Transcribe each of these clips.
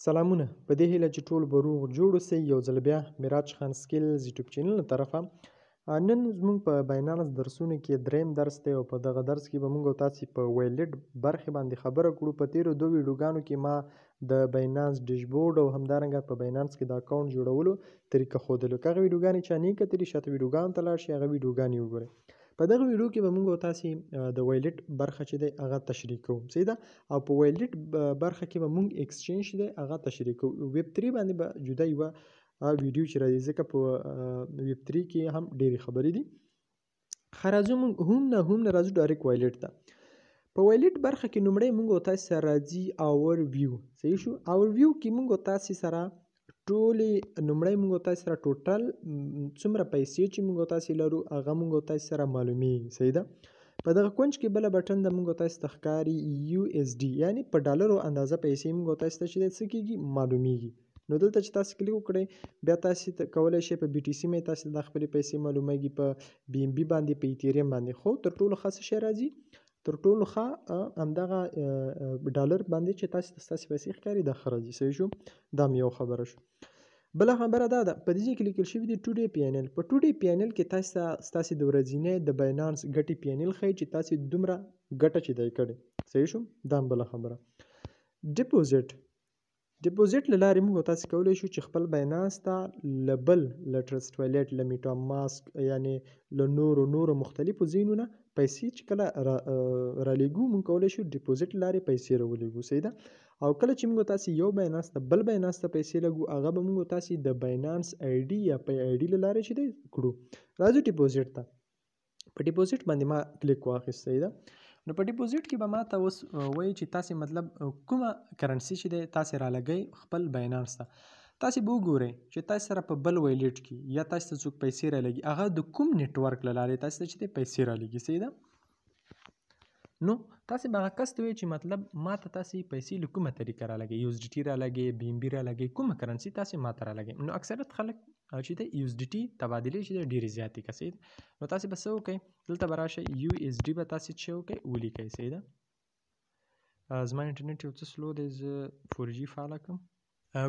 سلامونه، په دې هیله چې ټول به روغ جوړ اوسئ. یو ځل بیا میراج خان سکیلز یوټیوب چینل له طرفه نن زموږ په باینانس درسونو کې دریم درس دی او په دغه درس کې به موږ او تاسې په wallet برخې باندې خبره کړو. په تیرو دوه ویډیوګانو کې ما د باینانس dashboard او همدارنګه په باینانس کې د اکاونټ جوړولو طریقه ښودلو. که هغه ویډیوګانې چا نه کتلي، شاته ویډیوګانو ته لاړ شئ، هغه ویډیوګانې وګورئ. په دغه ویډیو کې به موږ او تاسې د wallet برخه چې دی هغه تشریح کوو، صحیح ده. او په wallet برخه کې به موږ exchange چې دی هغه تشریح کوو. ویب 3 باندې به جدا یوه ویډیو چې راځي، ځکه په ویب 3 کې هم ډېرې خبرې دي. ښه، راځو موږ هم نه راځو direct wallet ته. په wallet برخه کې لومړی موږ او تاسې سره راځي overview، صحیح شو. overview کې موږ او تاسې سره ټولې لومړی موږ او تاسې سره total څومره پیسې چې موږ او تاسې لرو هغه موږ او تاسې سره معلومیږي، صحیح ده. په دغه کونج کې بله بټن ده موږ او تاسې ته ښکاري USD، یعنی په ډالرو اندازه پیسې موږ او تاسې ته چې دی څه کېږي معلومیږي. نو دلته چې تاسې کلیک وکړئ بیا تاسې ته کولی شئ په BTC مې تاسې ته دا خپلې پیسې معلومیږي، په BNB باندې، په ایتیریم باندې. خو تر ټولو ښه څه شی راځي؟ تر ټولو ښه همدغه ډالر باندې چې تاسې ته ستاسې پیسې ښکاري دا ښه راځي، صحیح شو. دا هم یو خبره شو. بله خبره دا ده په دې ځای کې لیکل شوي دي today PNL. په today PNL کې تاسې ته ستاسې د ورځینۍ د باینانس ګټې PNL ښیي چې تاسې دومره ګټه چې دی کړې، صحیح شو. دا هم بله خبره. deposit له لارې موږ تاسې کولی شو چې خپل باینانس ته له بل، له ټرسټ والیټ، له میټا ماسک، یعنې له نورو مختلفو ځایونو نه پیسې چې کله رالیږو موږ کولی شو deposit له لارې پیسې راولیږو، صحیح ده. او کله چې موږ تاسې یو باینانس ته بل باینانس ته پیسې لګو هغه به موږ تاسې د باینانس ID یا پی ID له لارې چې دی کړو. راځو deposit ته. په deposit باندې ما کلیک واخیست، صحیح ده. نو په deposit کې به ما ته اوس وایي چې تاسې کومه currency چې دی تاسې رالګئ خپل باینانس ته. تاسې به وګورئ چې تاسې سره په بل wallet کې یا تاسې ته څوک پیسې رالګي هغه د کوم network له لارې تاسې ته چې دی پیسې رالګي، صحیح ده. نو تاسې به هغه کس ته وایي چې ما ته تاسې پیسې له کومه طریقه رالګئ، یو اس ډي ټي رالګئ، بي ام بي رالګئ، کومه currency تاسې ما ته رالګئ. نو اکثریت خلک چې دی یو اس ډي ټي تبادلې چې دی ډېرې زیاتې کسې دي. نو تاسې به څه وکئ، دلته به راشئ یو اس ډي به تاسې څه وکئ ولیکئ، صحیح ده. زما انټرنیټ یو څه slow دی، زه 4G فعاله کړم.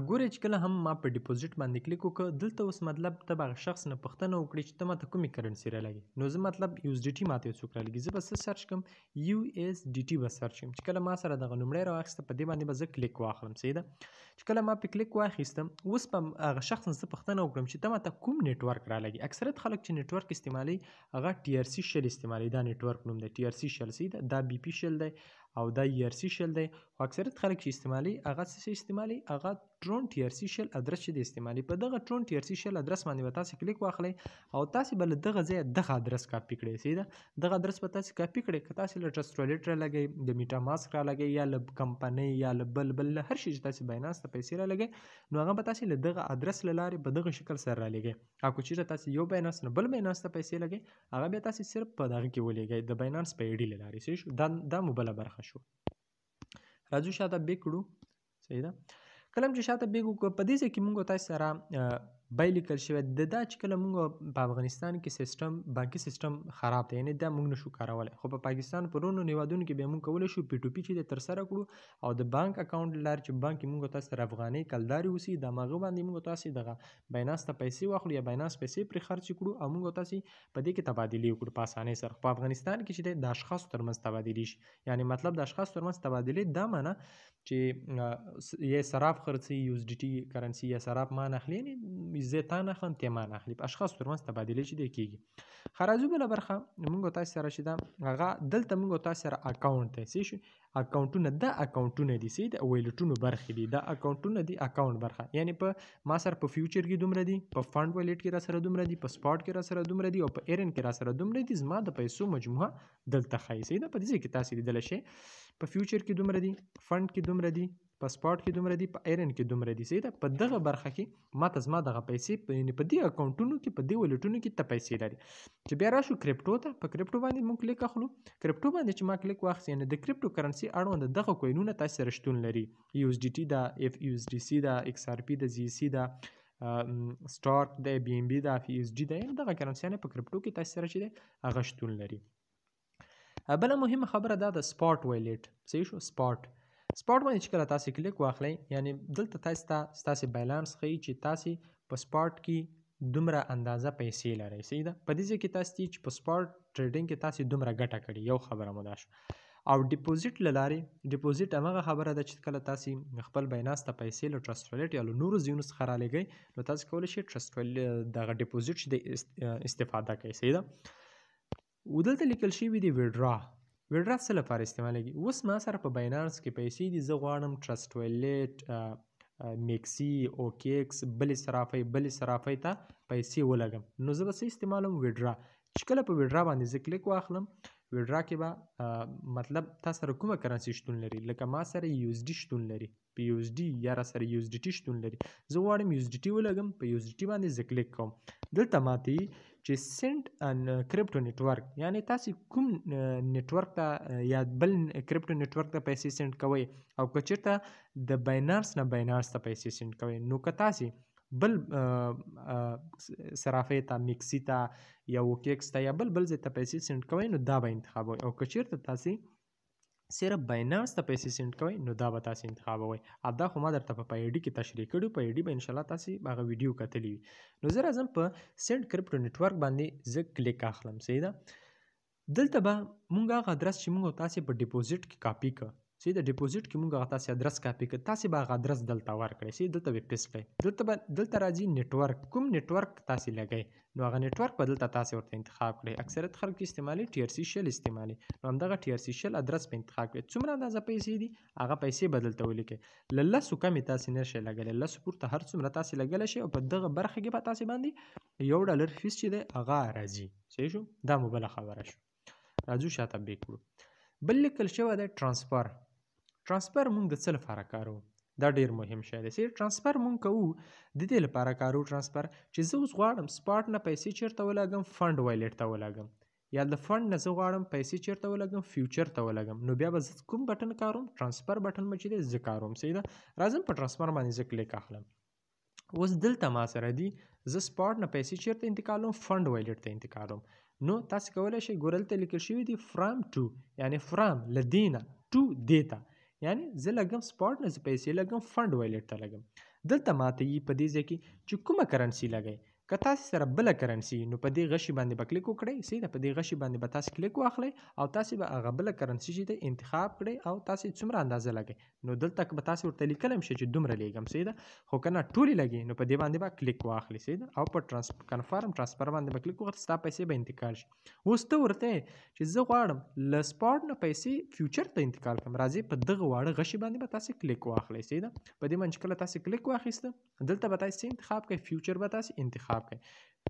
ګورئ چې کله هم ما په deposit باندې کلیک وکړ دلته اوس ته به هغه شخص نه پوښتنه وکړې چې ته ما ته کومې currency رالګې. نو زه یو اس ډي ټي ما ته یو څوک رالګي، زه به څه search کړم، یو اس ډي ټي به search کړم. چې کله ما سره دغه لومړی راواخیسته په دې باندې به زه کلیک واخلم، صحیح ده. چې کله ما پې کلیک واخیستم اوس به هغه شخص نه زه پوښتنه وکړم چې ته ما ته کوم network رالګي. اکثریت خلک چې network استعمالوي هغه ټي ار سي 20 استعمالوي، دا network نوم دی ټي ار سي 20، صحیح ده. دا بي پي 20 دی او دا ای ار سي 20 دی. خو اکثریت خلک چې استعمالوي هغه څه شی استعمالوي، هغه ټرون ټي ار سي 20 ادرس چې دی استعمالوي. په دغه ټرون ټي ار سي 20 ادرس باندې به تاسې کلیک واخلئ او تاسې به له دغه ځایه دغه ادرس کاپي کړئ، صحیح ده. دغه ادرس به تاسې کاپي کړئ. که تاسې له ټرسټ والیټ رالګئ، د میټا ماسک رالګئ، یا له کمپنۍ یا له بل بل له هر شي چې تاسې باینانس ته پیسې رالګئ نو هغه به تاسې له دغه ادرس له لارې په دغه شکل سره رالېږئ. او که چېرته تاسې یو باینانس نه بل باینانس ته پیسې لګئ هغه بیا تاسې صرف په دغه کې ولېږئ د باینانس په ID له لارې، صحیح شو. دا مو بله برخه شو. راځو شاته back کړو، صحیح ده. کله هم چې شاته back وکړو په دې ځای کې موږ تاسې سره buy لیکل شوی د دا چې کله موږ په افغانستان کې بانکي سیستم خراب دی، یعنې دا موږ نشو کارولی. خو په پاکستان په نورو هېوادونو کې بیا موږ کولی شو پي ټو پي چې دی ترسره کړو او د بانک اکاونټ له لارې چې بانک کې موږ تاسې سره افغانۍ کلدارې اوسي د هماغه باندې موږ تاسې دغه باینانس ته پیسې واخلو یا باینانس پیسې پرې خرڅې کړو او موږ تاسې په دې کې تبادلې وکړو په اسانۍ سره. خو په افغانستان کې چې دی د اشخاصو ترمنځ تبادلې شي، یعنې د اشخاصو ترمنځ تبادلې دا معنی چې یا صراف خرڅوي یو اس ډي ټي currency یا صراف ما نه اخلي، یعنې زه تا نه اخلم ته ما نه اخلي، په اشخاصو ترمنځ تبادلې چې دی کېږي. ښه، راځو بله برخه موږ تاسې سره چې ده هغه دلته موږ تاسې سره اکاونټ دی، صحیح شو. اکاونټونه دا اکاونټونه دي، صحیح ده، wallet ونو برخې دي، دا اکاونټونه دي، اکاونټ برخه یعنې په ما سره په future کې دومره دي، په fund wallet کې را سره دومره دي، په spot کې را سره دومره دي او په earn کې را سره دومره دي. زما د پیسو مجموعه دلته ښایي، صحیح ده. په دې ځای کې تاسې لیدلی شئ په future کې دومره دي، fund کې دومره دي، په spot کې دومره دي، په earn کې دومره دي، صحیح ده. په دغه برخه کې ما ته زما دغه پیسې یعنې په دې اکاونټونو کې په دې wallet ونو کې ته پیسې لري. چې بیا راشو crypto ته، په crypto باندې موږ کلیک اخلو. crypto باندې چې ما کلیک واخیست یعنې د crypto currency اړوند دغه coin ونه تاسې سره شتون لري، یو اس ډي ټي ده، اف یو اس ډي سي ده، ایکس ار پي ده، زی سي ده، سټارک ده، بي ام بي ده، اف یو اس ډي ده، یعنې دغه currency یانې په crypto کې تاسې سره چې دی هغه شتون لري. بله مهمه خبره دا ده spot wallet، صحیح شو. spot spot باندې چې کله تاسې کلیک واخلئ، یعنې دلته تاسې ته ستاسې بیلانس ښیي چې تاسې په spot کې دومره اندازه پیسې لرئ. صحیح ده. په دې ځای کې تاسې چې په spot trading کې تاسې دومره ګټه کړې، یو خبره مو دا شوه. او deposit له لارې، deposit هماغه خبره ده چې کله تاسې خپل Binance ته پیسې له Trust Wallet یا له نورو ځایونو څخه رالیږئ، نو تاسې کولی شئ Trust Wallet دغه deposit چې دی استفاده کوئ. صحیح ده. و دلته لیکل شوي دي withdraw. withdraw څه لپاره استعمالېږي؟ اوس ما سره په Binance کې پیسې دي، زه غواړم Trust Wallet، MEXC، OKX، بلې صرافۍ بلې صرافۍ ته پیسې ولګم، نو زه به څه استعمالوم؟ withdraw. چې کله په withdraw باندې زه کلیک واخلم، withdraw کې به مطلب تا سره کومه currency شتون لري، لکه ما سره USD شتون لري، په USD یا را سره USDT شتون لري، زه غواړم USDT ولګم، په USDT باندې زه کلیک کوم. دلته ماته یي چې send on crypto network، یعنې تاسې کوم network ته یا بل crypto network ته پیسې send کوئ، او که چېرته د Binance نه Binance ته پیسې send کوئ، نو که تاسې بل صرافۍ ته، MEXC ته یا OKX ته یا بل بل ځای ته پیسې send کوئ، نو دا به انتخابوئ. او که چېرته تاسې صرف Binance ته پیسې send کوئ، نو دا به تاسې انتخابوئ. او دا خو ما درته په ID کې تشریح کړي، په ID به انشاءالله تاسې هغه ویډیو کتلې وي. نو زه راځم په send crypto network باندې زه کلیک اخلم. صحیح ده. دلته به مونږ هغه ادرس چې مونږ تاسې په deposit کې کاپي کړ، صحیح ده، deposit کې مونږ هغه تاسې ادرس کاپي کړ، تاسې به هغه ادرس دلته ورکړئ. صحیح، دلته به paste کړئ. دلته راځي network، کوم network تاسې لګئ، نو هغه network به دلته تاسې ورته انتخاب کړئ. اکثریت خلک استعمالي TRC 20 استعمالي، نو همدغه TRC 20 ادرس به انتخاب کړئ. څومره اندازه پیسې دي هغه پیسې به دلته ولیکئ. له لسو کمې تاسې نه شئ لګلی، لسو پورته هر څومره تاسې لګلی شئ، او په دغه برخه کې به تاسې باندې یو ډالر فیس چې دی هغه راځي. صحیح شو، دا مو بله خبره شو. راځو شاته back کړو. بل لیکل شوی دی transfer. transfer مونږ د څه لپاره کاروو؟ دا ډېر مهم شی دی. چې transfer مونږ کوو د دې لپاره کاروو transfer چې زه اوس غواړم spot نه پیسې چېرته ولګم، fund wallet ته ولګم، یا د fund نه زه غواړم پیسې چېرته ولګم، future ته ولګم، نو بیا به زه کوم button کاروم؟ transfer button به چې دی زه کاروم. صحیح ده. راځم په transfer باندې زه کلیک اخلم. اوس دلته ما سره دي زه spot نه پیسې چېرته انتقالوم، fund wallet ته انتقالوم. نو تاسې کولی شئ ګوره دلته لیکل شوي دي from to، یعنې from له دې نه to دې ته، یعنې زه لګم spot نه زه پیسې لګم fund wallet ته لګم. دلته ماته یي په دې ځای کې چې کومه currency لګئ، که تاسې سره بله currency نو په دې غشي باندې به کلیک وکړئ. صحیح ده، په دې غشي باندې به تاسې کلیک واخلئ او تاسې به هغه بله currency چې دی انتخاب کړئ او تاسې څومره اندازه لګئ، نو دلته که به تاسې ورته لیکلی هم شئ چې دومره لیږم. صحیح ده، خو که نه ټولې لګئ نو په دې باندې به کلیک واخلئ. صحیح ده، او په confirm transfer باندې به کلیک وکړئ، ستا پیسې به انتقال شي. اوس ته ورته یې چې زه غواړم له spot نه پیسې future ته انتقال کړم، راځئ په دغه واړه غشي باندې به تاسې کلیک واخلئ. صحیح ده، په دې باندې چې کله تاسې کلیک واخیسته، دلته به تاسې څه انتخاب کړئ، future به تاسې انتخاب کړئ.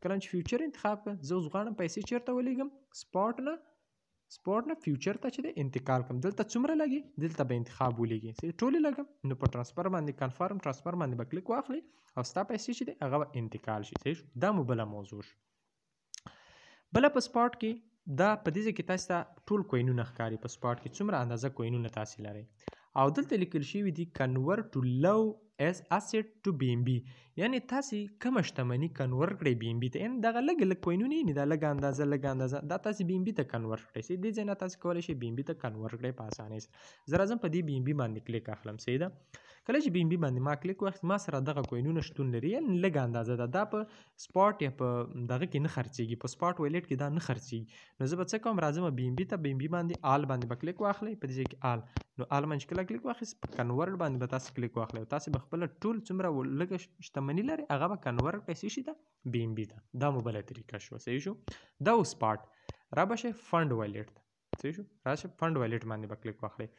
کله چې future انتخاب کړ، زه اوس غواړم پیسې چېرته ولیږم، spot نه future ته چې دی انتقال کړم. دلته څومره لګي، دلته به انتخاب ولیږي. صحیح، ټولې لګم، نو په transfer باندې confirm transfer باندې به کلیک واخلي او ستا پیسې چې دی هغه به انتقال شي. صحیح شو، دا مو بله موضوع شو. بله په spot کې دا په دې ځای کې تاسې ته ټول coin ونه ښکاري، په spot کې څومره اندازه coin ونه تاسې لرئ، او دلته لیکل شوي دي convert to low as asset to BNB، یعنې تاسې کومه شتمني convert کړئ BNB ته، یعنې دغه لږ لږ coin ونه یې، دا لږه اندازه لږه اندازه دا تاسې BNB ته convert کړئ. صحیح، دې ځای نه تاسې کولی شئ BNB ته convert کړئ په اسانۍ سره. زه راځم په دې BNB باندې کلیک اخلم. صحیح ده، کله چې BNB باندې ما کلیک واخیست، ما سره دغه coin ونه شتون لري، یعنې لږه اندازه ده، دا په spot یا په دغه کې نه خرڅېږي، په spot wallet کې دا نه خرڅېږي. نو زه به څه کوم، راځم BNB ته، BNB باندې all باندې به کلیک واخلئ، په دې ځای کې all، نو all باندې چې کله کلیک واخیست، په convert باندې به تاسې کلیک واخلئ او تاسې به خپله ټول څومره لږه شتمني لرئ هغه به convert کړئ څه شي ته، BNB ته. دا مو بله طریقه شوه. صحیح شو، دا و spot. را به شئ fund wallet ته. صحیح شو، راشئ fund wallet باندې به کلیک واخلئ.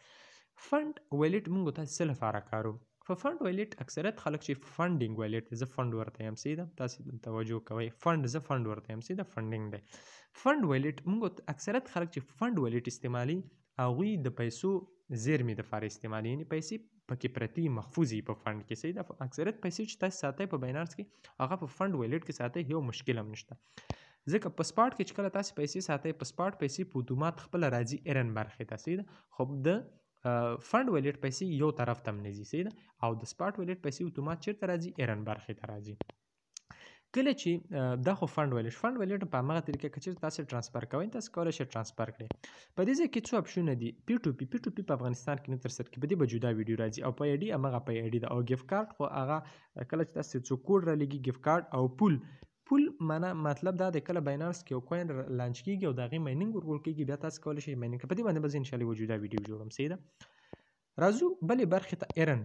fund wallet موږ تاسې څه لپاره کاروو؟ په fund wallet اکثریت خلک چې funding wallet دی، زه fund ورته یم. صحیح ده، تاسې توجه کوئ، fund زه fund ورته یم. صحیح ده، funding دی. fund wallet موږ اکثریت خلک چې fund wallet استعمالي، هغوی د پیسو زیرمې دپاره استعمالوي، یعنې پیسې پکې پرتې محفوظې په fund کې. صحیح ده، اکثریت پیسې چې تاسې ساتئ په Binance کې هغه په fund wallet کې ساتئ، یو مشکل هم نشته، ځکه په spot کې چې کله تاسې پیسې ساتئ، په spot پیسې په اتومات خپله راځي earn برخې ته. صحیح ده، خو د fund wallet پیسې یو طرف ته هم نه ځي. صحیح ده، او د spot wallet پیسې اتومات چېرته راځي، earn برخې ته راځي. کله چې دا خو fund wallet، fund wallet په هماغه طریقه که چېرته تاسې transfer کوئ، تاسو کولی شئ transfer کړئ. په دې ځای کې څو اپشنونه دي. P2P، P2P په افغانستان کې نه ترسره کېږي، په دې به جدا ویډیو راځي. او Pay ID هماغه Pay ID ده. او gift card خو هغه کله چې تاسې څو کوډ رالیږي gift card. او pool، pool معنا مطلب دا دی کله باینانس کې یو coin launch کېږي او د هغې mining ورکول کېږي، بیا تاسو کولی شئ mining. په دې باندې به زه انشاءالله یوه جدا ویډیو جوړوم. صحیح ده. راځو بلې برخې ته، earn.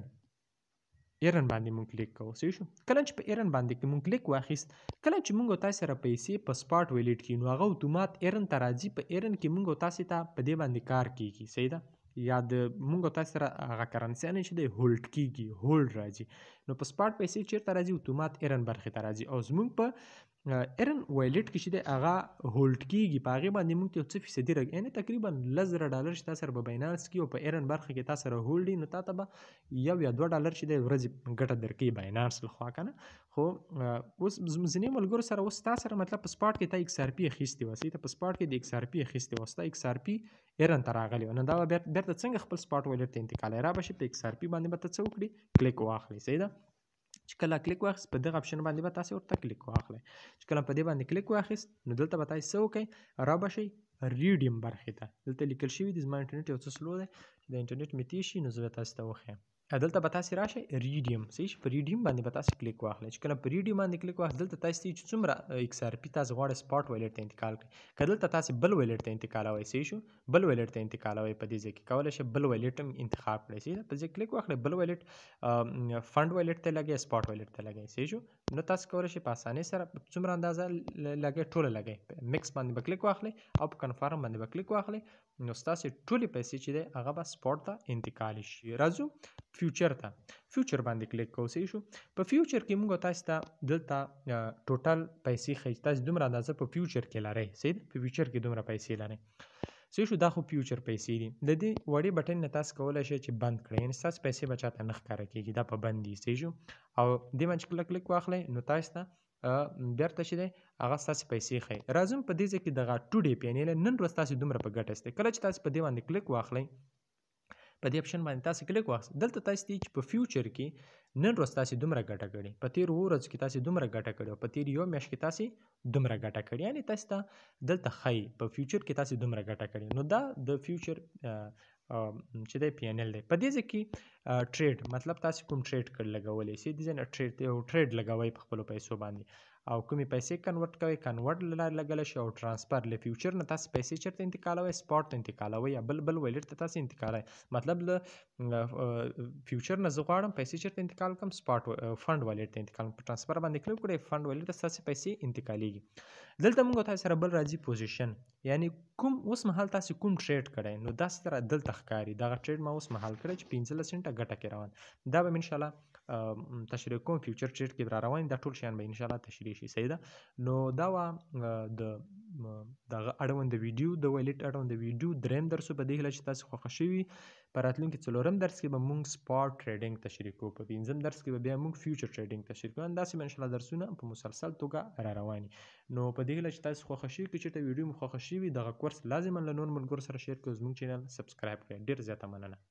earn باندې مونږ کلیک کوو. صحیح شو. کله چې په earn باندې کې مونږ کلیک واخیست، کله چې مونږ تاسو سره پیسې په spot wallet کې، نو هغه اتومات earn ته راځي. په earn کې مونږ تاسو ته په دې باندې کار کیږي. صحیح ده. یا د مونږ تاسو سره هغه کرنسي نه چې دی hold کیږي، hold راځي. نو په spot پیسې چیرته راځي؟ اتومات earn برخې ته راځي. او زمونږ په earn wallet کې چې دی هغه hold کیږي، په هغې باندې مونږ ته یو څه فیصدي راځي، یعنې تقریبا 10,000 ډالر چې تا سره به باینانس کې او په earn برخه کې تا سره hold وي، نو تا ته به 1 یا 2 ډالر چې دی ورځې ګټه درکوي باینانس لخوا که نه. خو اوس ځینې ملګرو سره اوس تا سره مطلب په spot کې تا XRP اخیستې وه، صحیح ده، په spot کې د XRP اخیستې وه، ستا XRP earn ته راغلی وه، نو دا به بیرته څنګه خپل spot wallet ته انتقالوې؟ را به شي په XRP باندې به ته څه وکړي؟ کلیک واخلې. صحیح ده. چې کله کلیک واخیست، په دغه اپشن باندې به تاسې ورته کلیک واخلئ. چې کله په دې باندې کلیک واخیست، نو دلته به تاسې څه وکړئ؟ را به شئ redeem برخې ته. دلته لیکل شوي دي، زما انټرنیټ یو څه slow دی، چې د انټرنیټ مې تېز شي نو زه به تاسې ته وښیم. دلته به تاسې راشئ redeem. صحیح شي، په redeem باندې به تاسې کلیک واخلئ. چې کله په redeem باندې کلیک واخلئ، دلته تاسې ته چې څومره XRP تاسې غواړئ spot wallet ته انتقال کړئ. که دلته تاسې بل wallet ته انتقالوئ، صحیح شو، بل wallet ته انتقالوئ، په دې ځای کې کولی شئ بل wallet هم انتخاب کړئ. صحیح ده، په دې کلیک واخلئ، بل wallet، fund wallet ته لګئ، spot wallet ته لګئ. صحیح شو. نو تاسو کولی شئ په اسانۍ سره څومره اندازه لګئ ټوله لګئ. max باندې به کلیک واخلئ او په confirm باندې به کلیک واخلئ، نو ستاسې ټولې پیسې چې دی هغه به spot ته انتقال شي. راځو future ته، future باندې کلیک کوو. صحیح شو. په future کې موږ تاسو ته دلته total پیسې ښیي چې تاسو دومره اندازه په future کې لرئ. صحیح ده، په future کې دومره پیسې لرئ. صحیح شو. دا خو future پیسې دي. د دې وړې بټن نه تاسو کولی شئ چې بند کړئ، یعنې ستاسو پیسې به چاته نه ښکاره کېږي، دا په بند دي. صحیح شو. او دې باندې چې کله کلیک واخلئ، نو تاسو ته بیرته چې دی هغه ستاسې پیسې ښیي. راځم په دې ځای کې دغه today پی، یعنې نن ورځ تاسې دومره په ګټه یاستئ. کله چې تاسې په دې باندې کلیک واخلئ، په دې اپشن باندې تاسې کلیک واخلئ، دلته تاسې ته چې په future کې نن ورځ تاسې دومره ګټه کړې، په تېرو اوو ورځو کې تاسې دومره ګټه کړې، او په تېر یو میاشت کې تاسې دومره ګټه کړې، یعنې تاسې ته دلته ښیي په future کې تاسې دومره ګټه کړې. نو دا د future چې دی PNL دی. په دې ځای کې trade، مطلب تاسې کوم trade کړ لګولی شئ، دې ځای نه trade یو trade لګوئ په خپلو پیسو باندې، او کومې پیسې convert کوئ convert له لارې لګولی شئ، او transfer له future نه تاسې پیسې چېرته انتقالوئ؟ spot ته انتقالوئ یا بل wallet ته تاسې انتقالوئ. مطلب له future نه زه غواړم پیسې چېرته انتقال کړم؟ spot fund wallet ته انتقال کړم. په transfer باندې کلیک وکړئ، fund wallet ته ستاسې پیسې انتقالېږي. دلته موږ تاسې سره بل راځي position، یعنې کوم اوس مهال تاسې کوم trade کړی، نو داسې سره دلته ښکاري دغه trade ما اوس مهال کړی چې 15 سنټه ګټه کې روان. دا به مې انشاءالله تشریح کوم، future trade کې را روان، دا ټول شیان به انشاءالله تشریح شي. صحیح ده. نو دا وه د دغه اړوند ویډیو، د wallet اړوند ویډیو دریم درس. په دې هیله چې تاسو خوښ شوي. په راتلونکي څلورم درس کې به موږ spot trading تشریح کوو، په پنځم درس کې به بیا موږ future trading تشریح کوو. همداسې به انشاءالله درسونه په مسلسل توګه را روان دي. نو په دې هیله چې تاسو خوښ شوي. که چېرته ویډیو مو خوښه شوي، دغه کورس لازما له نور ملګرو سره share کړئ، زموږ channel subscribe کړئ. ډېر زیاته مننه.